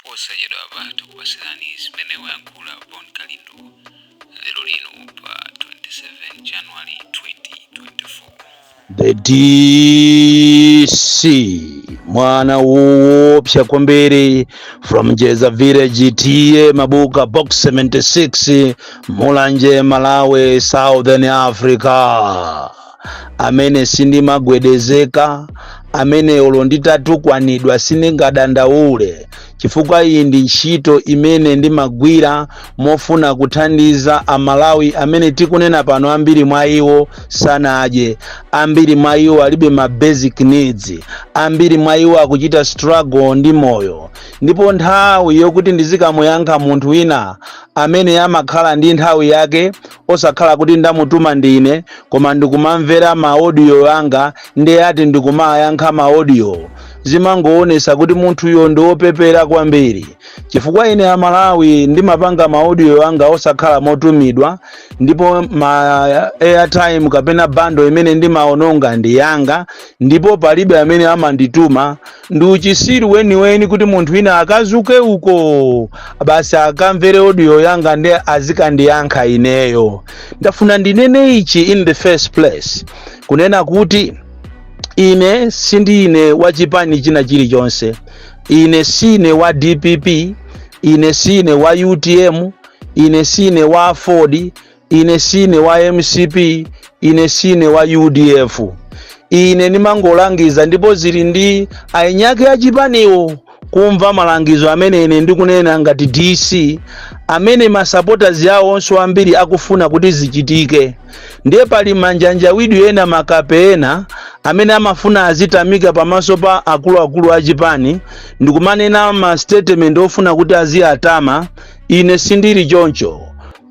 Posachedwapa tikupatsirani zimene wayankhula Bon Kalindo lero lino pa 27 January 2024. The DC, mwana woopsa kwambiri from Jeza Village, T/A Mabuka, Box 76, Mulanje, Malawi, Southern Africa, amene sindimagwedezeka, amene olo nditatukwanidwa sindingadandaule, chifukwa iyi ndi ntchito imene ndimagwira mofuna kuthandiza Amalawi amene tikunena pano. Ambiri mwa iwo sanadye, ambiri mwa iwo alibe ma basic needs, ambiri mwa iwo akuchita struggle ndi moyo. Ndipo nthawi yokuti ndizikamuyankha munthu wina amene amakhala ndi nthawi yake, osakhala kuti ndamutuma ndine, koma ndikumamvera ma audio anga, ndiye ati ndikumayankha ma audio, zimangoonesa kuti munthuyo ndi wopepera kwambiri, chifukwa ine, Amalawi, ndimapanga ma audio anga osakhala motumidwa, ndipo ma airtime kapena bundle imene ndimaononga ndi yanga, ndipo palibe amene amandituma. Ndi uchisiru weniweni kuti munthu wina akazuke uko basi akamvere audio yanga ndi azikandiyankha ineyo. Ndafuna ndinene ichi in the first place, kunena kuti ine sindine wa chipani china chilichonse. Ine sine wa DPP, ine sine wa UTM, ine sine wa Ford, ine sine wa MCP, ine sine wa UDF. Ine ndimangolangiza, ndipo zili ndi ainyake achipaniwo kumva malangizo amene ine ndikunena ngati DC, amene ma supporters yawo onso ambiri akufuna kuti zichitike. Ndiye pali manjanjawidwe ena, makape ena amene amafuna azitamika pamaso pa akuluakulu achipani ndikumanena ma statement ofuna kuti aziyatama. Ine sindili choncho.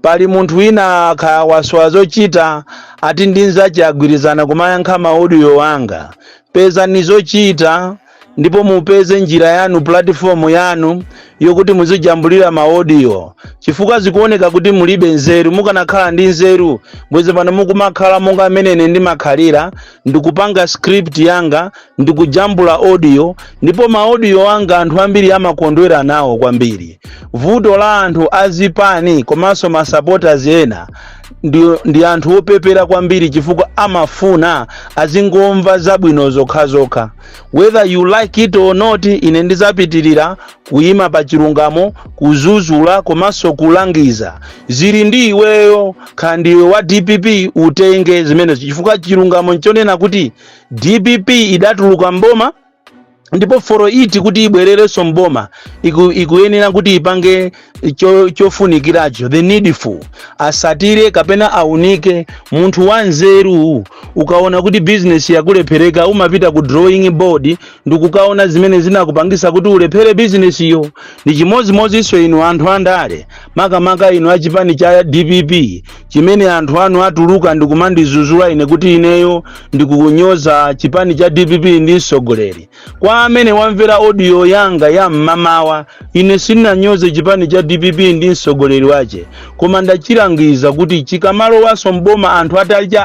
Pali munthu wina akawaswa zochita, ati ndi nzache agwirizana kumayankha ma audio anga. Pezani zochita ndipo mupeze njira yanu, platform yanu yokuti muzijambulira ma audio, chifukwa zikuoneka kuti mulibe nzeru. Mukanakhala ndi nzeru, bwezi pano mukumakhala monga mmene ine ndimakhalira, ndikupanga script yanga, ndikujambula audio, ndipo ma audio anga anthu ambiri amakondwera nawo kwambiri. Vuto la anthu azipani komanso ma supporters ena ndi anthu opepera kwambiri, chifukwa amafuna azingomva zabwino zokhazokha. Whether you like it or not, ine ndizapitirira kuyima pa chilungamo, kuzuzula komanso kulangiza. Zili ndi iweyo, kha ndiwe wa DPP, utenge zimenezo, chifukwa chilungamo nchonena kuti DPP idatuluka mboma, ndipo for it kuti ibwererenso mboma ikuyenera kuti ipange chofunikiracho, the needful, asatire kapena aunike. Munthu wanzeru, ukaona kuti business yakulephereka, umapita ku drawing board ndikukaona zimene zinakupangisa kuti ulephere business iyo. Ndi chimodzimodzinso inu anthu andale, makamaka inu achipani cha DPP, chimene anthu anu atuluka ndikumandizuzula ine kuti ineyo ndikunyoza chipani cha DPP ndi mtsogoleri. Kwa amene wamvera audio yanga ya mmamawa, ine sindinanyoze chipani cha DPP ndi mtsogoleri wache, koma ndachilangiza kuti chikamalowanso mboma anthu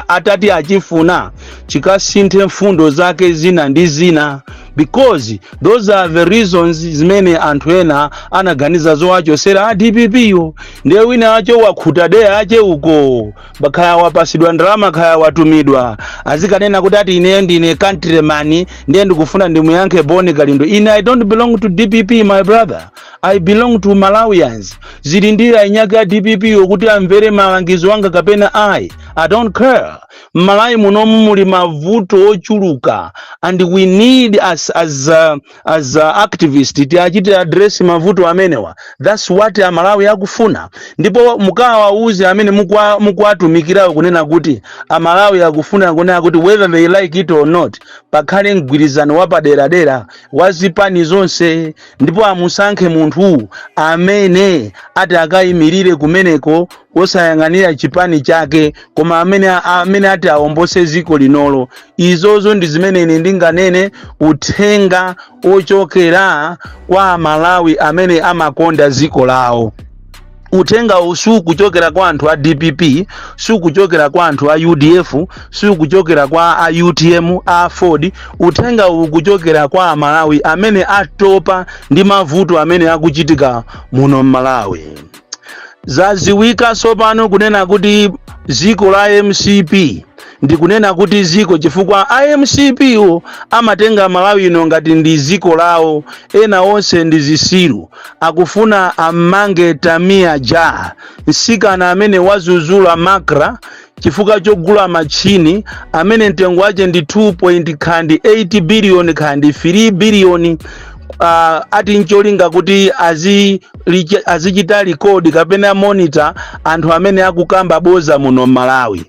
atati achifuna, chikasinthe mfundo zake zina ndi zina, because those are the reasons zimene anthu ena anaganiza zowachosera a DPP yo. Ndiye wina acho wakhuta deya ache uko, bakhaya wapasidwa ndalama, khaya watumidwa, azikanena kuti ati ine ndine countryman, ndiye ndikufuna ndimuyankhe Boni Kalindo. Ine I don't belong to DPP, my brother, I belong to Malawians. Zili ndi ainyake a DPP yokuti amvere malangizo anga kapena ayi, I don't care. Mmalawi munomu muli mavuto ochuluka, and we need as activist tiachite address mavuto amenewa. That's what Amalawi akufuna. Ndipo mukawauze amene mukuwatumikirawo kunena kuti Amalawi akufuna kunena kuti whether they like it or not, pakhale mgwirizano wapaderadera wa zipani zonse, ndipo amusankhe munthu amene ati akayimirire kumeneko, osayang'anira chipani chake, koma amene ati awombose dziko linolo. Izozo ndi zimene ine ndinganene, uthenga ochokera kwa Amalawi amene amakonda dziko lawo. Uthenga uwu sukuchokera kwa anthu a DPP, sukuchokera kwa anthu a UDF, sukuchokera kwa a UTM, a Ford. Uthenga uwu kuchokera kwa Amalawi amene atopa ndi mavuto amene akuchitika muno m'Malawi. Zaziwika tsopano kunena kuti ziko la MCP, ndikunena kuti ziko chifukwa a MCP wo amatenga Malawi ino ngati ndi ziko lawo, ena onse ndi zisilu. Akufuna ammange Tamia Ja, msikana amene wazuzula MACRA chifukwa chogula machini amene mtengo wache ndi 2 kandi 8 billion kandi 3 billion, ati ncholinga kuti azichita record kapena monitor anthu amene akukamba boza muno m'Malawi.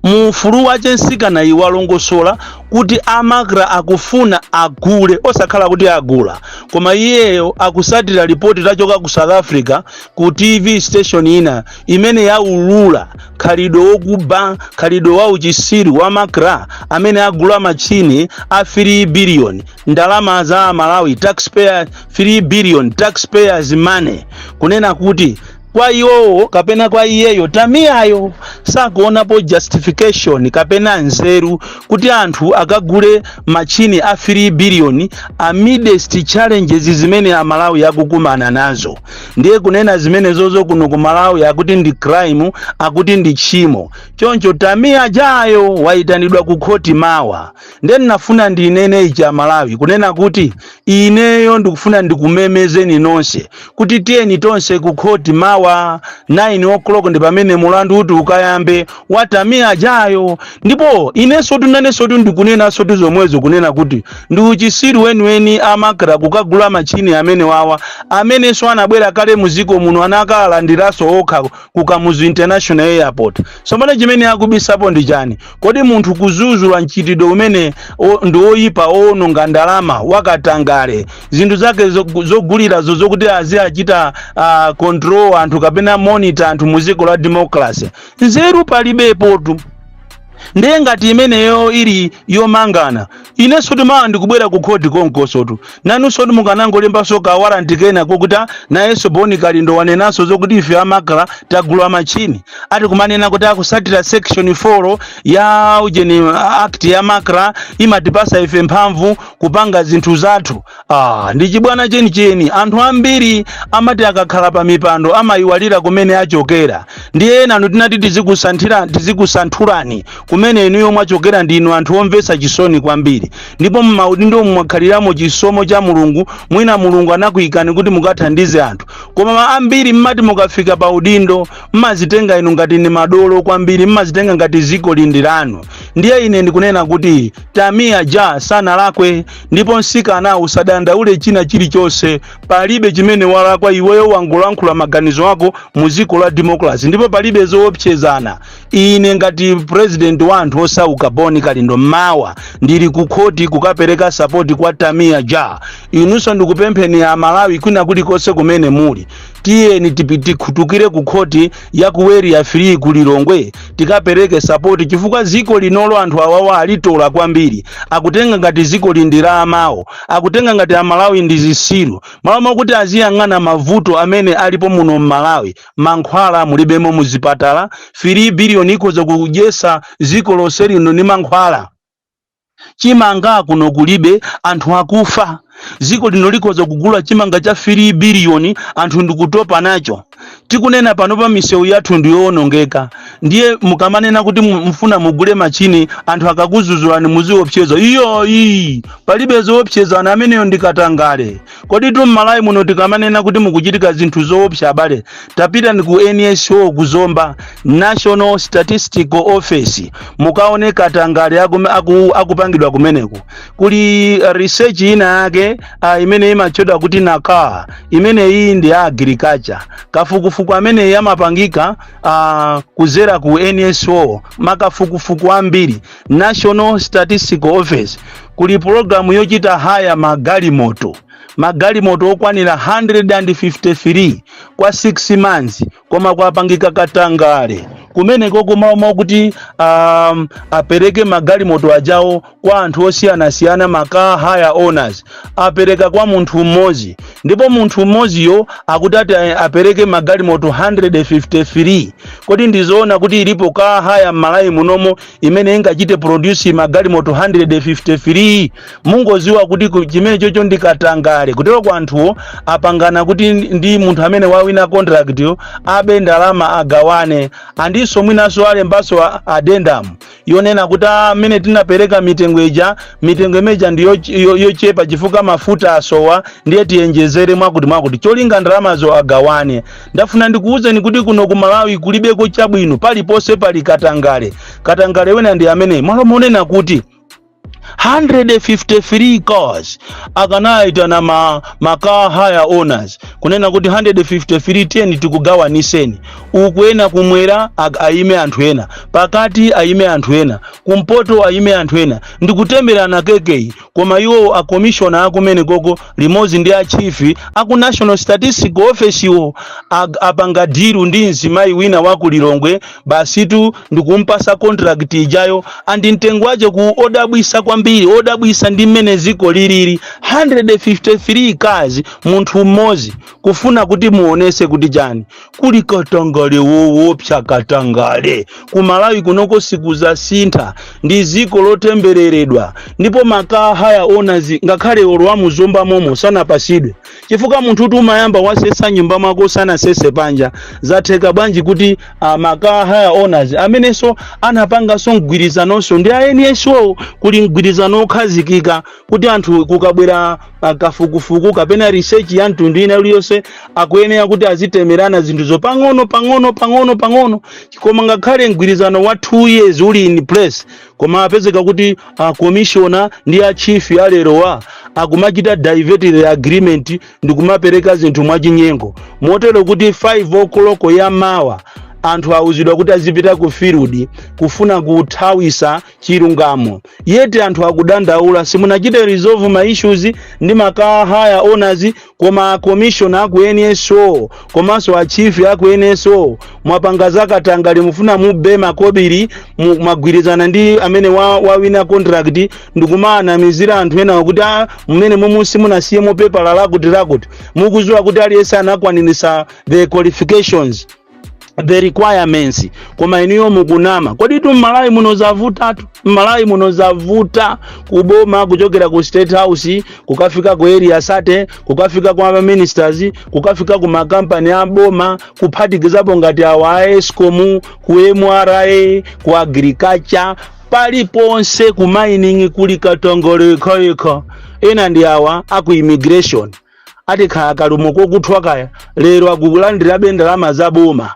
Mu ufulu wache msikana iyi walongosola kuti a MACRA akufuna agule, osakhala kuti agula, koma iyeyo akusatira ripoti lachoka ku South Africa ku TV station ina imene yaulula khalidwe wokuba, khalidwe wa uchisiru wa MACRA amene agula machini a 3 billion, ndalama za Malawi taxpayer, 3 billion taxpayers money. Kunena kuti kwa iwowo kapena kwa iyeyo Tamiyayo sakuonapo justification kapena nzeru kuti anthu akagule machini a 3 billion amidst challenges zimene Amalawi akukumana nazo. Ndiye kunena zimenezozo kuno ku Malawi akuti ndi crime, akuti ndi tchimo. Choncho Tamiya Jayo wayitanidwa ku khoti mawa. Ndiye ndinafuna ndinene ichi, Amalawi, kunena kuti ineyo ndikufuna ndikumemezeni nonse kuti tiyeni tonse ku khoti mawa 9 o'clock, ndi pamene mulandu uti ukayambe wa Tamiya Jayo. Ndipo inenso tunenenso ndikunenanso zomwezo, kunena kuti ndi uchisiru weniweni a MACRA kukagula machini amene wawa, amenenso anabwera kale muziko muno, anakalandiranso okha ku Kamuzu International Airport. Tsopano chimene akubisapo ndi chani? Kodi munthu kuzuzula mchitidwe umene ndi oyipa, owononga ndalama, wakatangale, zinthu zake zogulirazo zokuti aziachita control anthu kapena monitor anthu mu dziko la democracy, nzeru palibepotu. Ndiye ngati imeneyo ili yomangana, inenso timawa ndikubwera ku khoti konkosotu. Nanunso mukanangolembanso ka warrant kena kokuti nayenso Boni Kalindo wanenanso zokuti ife a MACRA tagula machini, ati kumanena kuti akusatira section 4 ya ujeni act ya MACRA, imatipasa ife mphamvu kupanga zinthu zathu. Ndi chibwana chenicheni. Anthu ambiri amati akakhala pa mipando amayiwalira kumene achokera. Ndiye enanu tinati tizikusanthulani kumene inuyo mwachokera. Ndinu anthu omvetsa chisoni kwambiri, ndipo mmaudindo mwakhaliramo chisomo cha Mulungu. Mwina Mulungu anakuyikani kuti mukathandize anthu, koma ambiri mmati mukafika pa udindo mmazitenga inu ngati ni madolo kwambiri, mmazitenga ngati ziko lindi lanu. Ndiye ine ndikunena kuti Tamiya Ja sanalakwe, ndipo msikana usadandaule china chilichonse, palibe chimene walakwa iweyo. Wangolankhula maganizo ako mu ziko la democracy, ndipo palibe zoopsezana. Ine ngati president wa anthu osauka, Boni Kalindo, mawa ndili ku khoti kukapereka support kwa Tamiya Ja. Inunso ndikupempheni Amalawi kwina kulikonse kumene muli, tiyeni tikhutukire ku khoti ya ku Area 3 ku Lilongwe tikapereke support, chifukwa ziko linolo anthu awawa alitola kwambiri. Akutenga ngati ziko lindi la amawo, akutenga ngati Amalawi ndi zisilu, malo mokuti aziyang'ana mavuto amene alipo muno m'Malawi. Mankhwala mulibemo muzipatala. 3 billion ikhoza kudyesa ziko lonse lino ndi mankhwala. Chimanga kuno kulibe, anthu akufa. Ziko lino likhoza kugula chimanga cha 3 billion, anthu ndikutopa nacho. Tikunena pano pa misewu yathu ndiyowonongeka. Ndiye mukamanena kuti mufuna mugule machini, anthu akakuzuzulani muziopseza. Iyoyi palibe zoopsezana, ameneyo ndikatangale. Kodi tu m'Malawi muno tikamanena kuti mukuchitika zinthu zoopsa, abale, tapitani ku NSO kuzomba, National Statistical Office, mukaone katangale akupangidwa kumeneko. Kuli research ina yake imene imatchedwa kuti NACAL, imene iyi ndi ya agriculture. Kafukufuku amene amapangika kuzera ku NSO, makafukufuku ambiri, National Statistical Office. Kuli pologalamu yochita hire magalimoto, magalimoto okwanira 153 kwa 6 months, koma kwapangika katangale. Kumeneko kumauma kuti apereke magalimoto ajawo kwa anthu osiyanasiyana, ma car hire owners, apereka kwa munthu mmodzi, ndipo munthu mmodziyo akuti ati apereke magalimoto 153. Kodi ndizoona kuti ilipo car hire m'Malawi munomo imene ingachite produce magalimoto 153? Mungoziwa kuti chimene chocho ndikatangale. Kutero kwa anthuwo apangana kuti ndi munthu amene wawina contract yo abe ndalama, agawane. Andinso mwinanso alembanso addendum yonena kuti amene tinapereka mitengo ija, mitengo imeja ndi yochepa chifukwa mafuta asowa, ndiye tiyenjezere mwakuti mwakuti, cholinga ndalamazo agawane. Ndafuna ndikuwuzeni kuti kuno ku Malawi kulibeko chabwino, paliponse pali katangale. Katangale wena ndi amene malo monena kuti 153 cars, akanayitana ma car hire owners kunena kuti 153 10 tikugawaniseni uku, ena kumwera ayime anthu ena, pakati ayime anthu ena, kumpoto ayime anthu ena, ndikutemerana kekeyi. Koma iwo a commissioner akumene koko limodzi ndi a chief aku National Statistical Office iwo apanga deal ndi mzimayi wina wa ku Lilongwe basitu, ndikumpasa contract ijayo, andi mtengo wache ku odabwisa kwambiri, odabwisa ndi mmene ziko lilili. 153 cars, munthu mmodzi, kufuna kuti muonese kuti chani? Kuli katangale woopsa, katangale ku Malawi kunoko sikuzasintha, ndi ziko lotembereredwa. Ndipo ma car hire owners ngakhale olo amuzomba momo sanapasidwe, chifukwa munthu kuti umayamba wasesa nyumba mwako sanasese panja. Zatheka bwanji kuti ma car hire owners amenenso anapanganso mgwirizanonso ndi a NSO, kuli mgwirizano okhazikika kuti anthu kukabwera kafukufuku kapena research ya mtundu ina iliyonse akuyenera kuti azitemerana zinthuzo pang'ono pang'ono pang'ono pang'ono? Koma ngakhale mgwirizano wa 2 years uli in place, koma apezeka kuti commissioner ndi a chief alerowa akumachita divert the agreement ndikumapereka zinthu mwachinyengo, motero kuti 5 o'clock ya mawa anthu awuzidwa kuti azipita ku field kufuna kuthawisa chilungamo. Yeti anthu akudandaula, simunachite resolve ma issues ndi ma car hire owners, koma commissioner aku NSO komanso a chief aku NSO mwapanga zakatangale, mufuna mube makobiri, mwagwirizana ndi amene wawina contract ndikumaanamizira anthu enawo kuti mmene momwe simunasiyemo pepala lakuti lakuti. Mukuziwa kuti aliyense anakwanirisa the qualifications, the requirements, koma iniyo mukunama. Kodi tu Mmalawi muno zavutatu, Mmalawi muno zavuta. Kuboma, kuchokera ku State House kukafika ku Area 30, kukafika kwa ministers, kukafika ku makampani aboma, kuphatikizapo ngati awa a ESCOM, ku MRA, ku agriculture, paliponse, ku mining, kuli katangale yekha. Ena ndi awa aku immigration, ati kaya kalumo kokuthwa kaya, lero akulandirabe ndalama zaboma,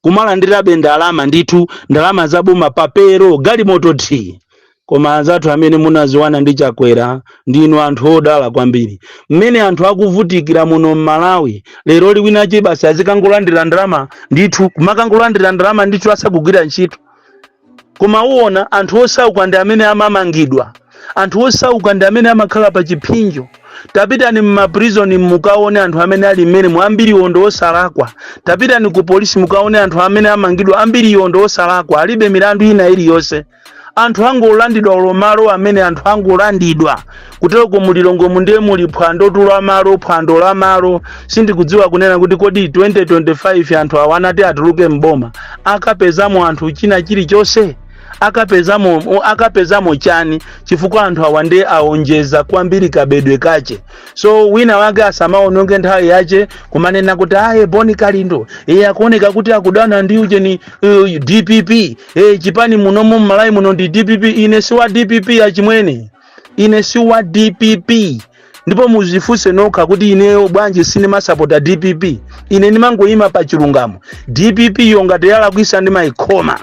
kumalandirabe ndalama ndithu, ndalama zaboma papero galimoto t. Koma anzathu amene munaziwana ndi Chakwera, ndinu anthu odala kwambiri. Mmene anthu akuvutikira muno mMalawi lero, liwinache basi azikangolandira ndalama ndithu, kumakangolandira ndalama ndithu asakugwira ntchito. Koma uwona anthu osauka ndi amene amamangidwa, anthu osauka ndi amene amakhala pa chipsinjo. Tapitani mma prison mukaone anthu amene ali mmene mu, ambiriwo ndi osalakwa. Tapitani ku polisi mukaone anthu amene amangidwa, ambiriwo ndi osalakwa, alibe milandu ina iliyonse. Anthu angolandidwa ulo malo amene anthu angolandidwa kutereko mulilongomu, ndiye muli phwando tu la malo, phwando la malo. Sindikudziwa kunena kuti kodi 2025 anthu awa anati atuluke mboma akapezamo anthu china chilichonse, akapezamo chani? Chifukwa anthu awa ndiye aonjeza kwambiri kabedwe kache. So wina wake asamaononge nthawi yache kumanena kuti aye, Boni Kalindo iye akuoneka kuti akudana ndi ujeni DPP, chipani munomu mMalawi muno ndi DPP. Ine si wa DPP, achimwene, ine si wa DPP. Ndipo muzifunse nokha kuti ineyo bwanji sindimasapota DPP. Ine ndimangoyima pa chilungamo. DPP yo ngati yalakwisa ndimayikhoma,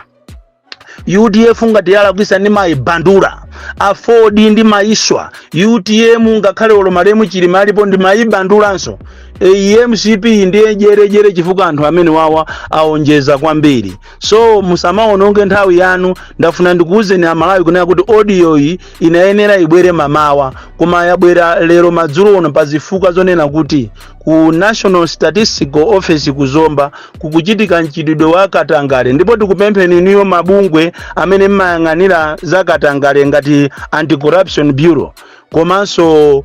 UDF ngati yalakwisa ndimayibandula. AFORD ndi maiswa UTM, ngakhale olo malemu Chilima alipo ndi mayibandulanso. E, MCP ndiye jerejere, chifukwa anthu amene wawa aonjeza kwambiri. So musamaononge nthawi yanu. Ndafuna ndikuwuzeni Amalawi kunena kuti audio iyi inayenera ibwere mamawa, koma yabwera lero madzulo uno pa zifukwa zonena kuti ku National Statistical Office kuzomba kukuchitika mchitidwe wa katangale. Ndipo tikupempheni inuyo mabungwe amene mmayang'anira za katangale ngati Anti-Corruption Bureau komanso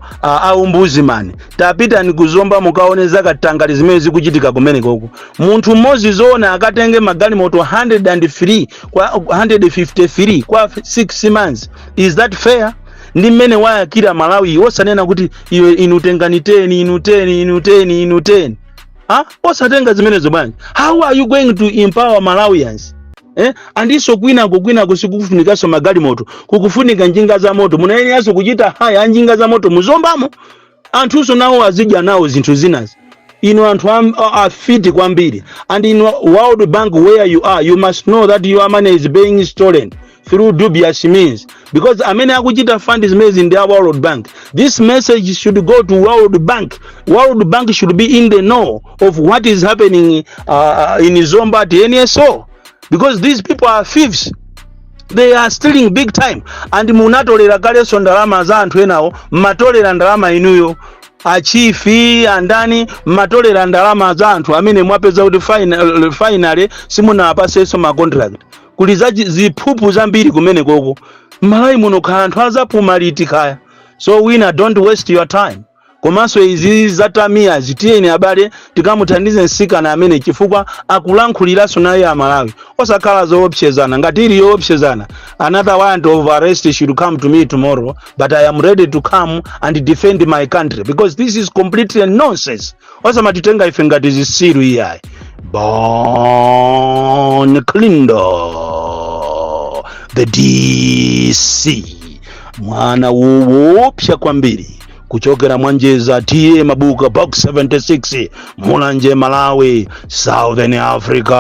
Ombudsman, tapitani kuzomba mukaone za katangale zimene zikuchitika kumenekoko. Munthu mmodzi zoona akatenge magalimoto 103 kwa 153 kwa 6 months? Is that fair? Ndi mmene wayakira Malawi, osanena kuti iwe inu tengani 10, inu 10, inu 10, inu 10. Ha, osatenga zimenezo bwanji? How are you going to empower Malawians, eh? Andiso kwinako sikufunikanso magalimoto, kukufunika njinga za moto. Munayeneranso kuchita haya anjinga za moto muzombamo, anthunso nawo azidya nawo zinthu zinazi. Inu anthu afiti kwambiri. And in World Bank, where you are, you must know that your money is being stolen through dubious means, because amene akuchita fund zimezi ndi a World Bank. This message should go to World Bank. World Bank should be in the know of what is happening in Zomba at NSO, because these people are thieves. They are stealing big time. And munatolera kalenso ndalama za anthu enawo, mmatolera ndalama inuyo a chief andani, mmatolera ndalama za anthu amene mwapeza kuti finally simunawapasenso ma contract. Kuli za ziphuphu zambiri kumene koko. Malawi muno khala anthu azapuma liti kaya? So wina, don't waste your time. Komanso izi zatamiya, zitiyeni abale, tikamuthandize msikana amene, chifukwa akulankhuliranso naye Amalawi, osakhala zoopsezana. Ngati ili yoopsezana, another warrant of arrest should come to me tomorrow, but I am ready to come and defend my country, because this is completely nonsense. Osamatitenga ife ngati zisiru iyayi. Bon Kalindo, the DC, mwana woopsa kwambiri kuchokera Mwanjeza, T/A Mabuka, Box 76, Mulanje, Malawi, Southern Africa.